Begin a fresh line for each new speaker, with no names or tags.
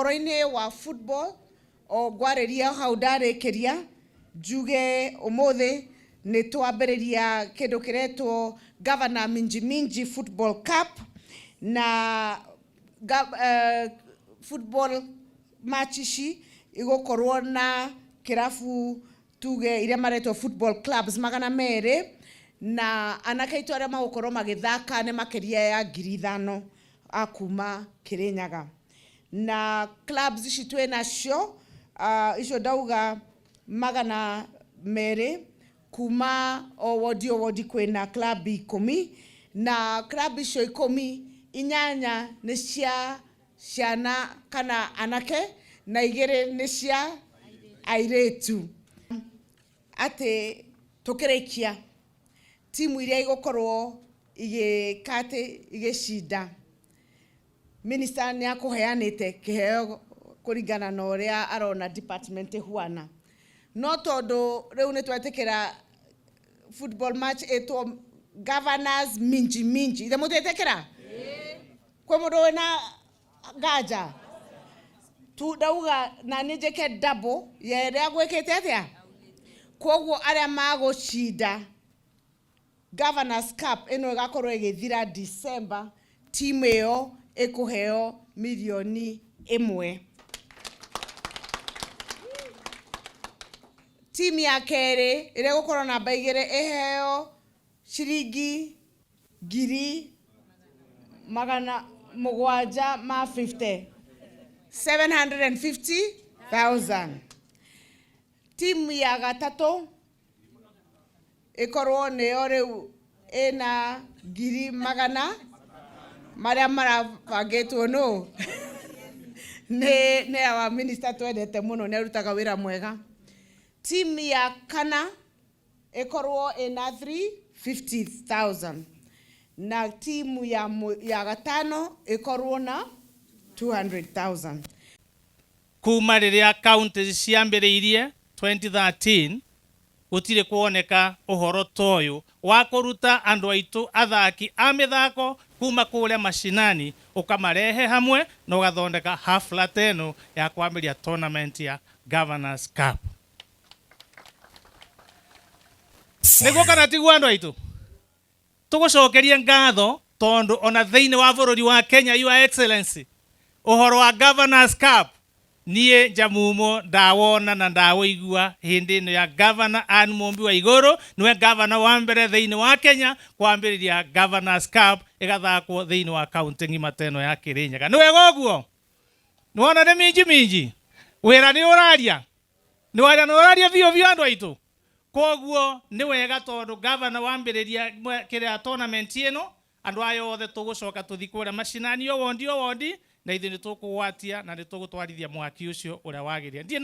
Ũhoro-inĩ wa football, o ngwarĩria hau ndarĩkĩria, njuge ũmũthĩ nĩ twambĩrĩria kĩndũ kĩretwo Governor Minji Minji Football Cup, na football match ici igũkorwo na kĩrabu tuge iria maretwo football clubs 200, na anake aitũ arĩa magũkorwo magĩthaka nĩ makĩria ya 5,000 a kuma Kirinyaga. Na clubs ici twĩ nacio, icio ndauga 200, kuma o wodi o wodi kwĩna club 10, na club icio 10, 8 nĩ cia ciana kana anake na 2 nĩ cia airĩtu. Atĩ tũkĩrĩkia, timu iria igũkorwo igĩka atĩ igĩcinda, minister nĩ akũheanĩte kĩheo kũringana na ũrĩa arona department ĩhuana. No tondũ rĩu nĩ twetĩkĩra football match ĩtwo Governors Minji Minji, ithe mũtĩtĩkĩra? Kwĩ mũndũ wĩna nganja? Tu ndauga na nĩ njĩke double ya ĩrĩa gwĩkĩte atĩa. Koguo arĩa magũcinda Governors Cup ĩno ĩgakorwo ĩgĩthira December, timu ĩyo ĩkũheo 1 million. Timu ya kerĩ ĩrĩa ĩgũkorwo namba 2 ĩheo ciringi 750,000, 750,000. Timu ya gatatũ ĩkorwo nĩyo rĩu ĩna ngiri magana marĩa marabangĩtwo nũ nĩ our minister twendete mũno, nĩ arutaga wĩra mwega. Timu ya kana ĩkorwo ĩna 350,000, na timu ya gatano ĩkorwo na 200,000.
Kuma rĩrĩa county ciambĩrĩirie 2013, gũtirĩ kuoneka ũhoro ta ũyũ wa kũruta andũ aitũ athaki a mĩthako kuma kũrĩa mashinani, ũkamarehe hamwe na ũgathondeka hafla ta ĩno ya kwambĩrĩria tournament ya Governors Cup. Nĩguo kana tiguo? Andũ aitũ, tũgũcokerie ngatho tondũ ona thĩinĩ wa bũrũri wa Kenya, Your Excellency, ũhoro wa Governors Cup niĩ Njamumo ndawona na ndawũigua hĩndĩ ĩno ya Governor Anne Mumbi wa Igũrũ. Nĩwe governor wa mbere thĩinĩ wa Kenya kwambĩrĩria Governors Cup ĩgathakwo thĩinĩ wa kaunti ng'ima ta ĩno ya Kirinyaga. Nĩ wega ũguo, nĩwona nĩ minji minji, wĩra nĩ ũraria, nĩ waria, nĩ ũraria biũ biũ, andũ aitũ. Koguo nĩ wega tondũ governor wambĩrĩria kĩrĩa tournament ĩno, andũ aya othe tũgũcoka tũthi kũrĩa macinani, o wondi o wondi, na ithuĩ nĩ tũkũgwatia na nĩ tũgũtwarithia mwaki ũcio ũrĩa wagĩrĩire. Ndirĩ na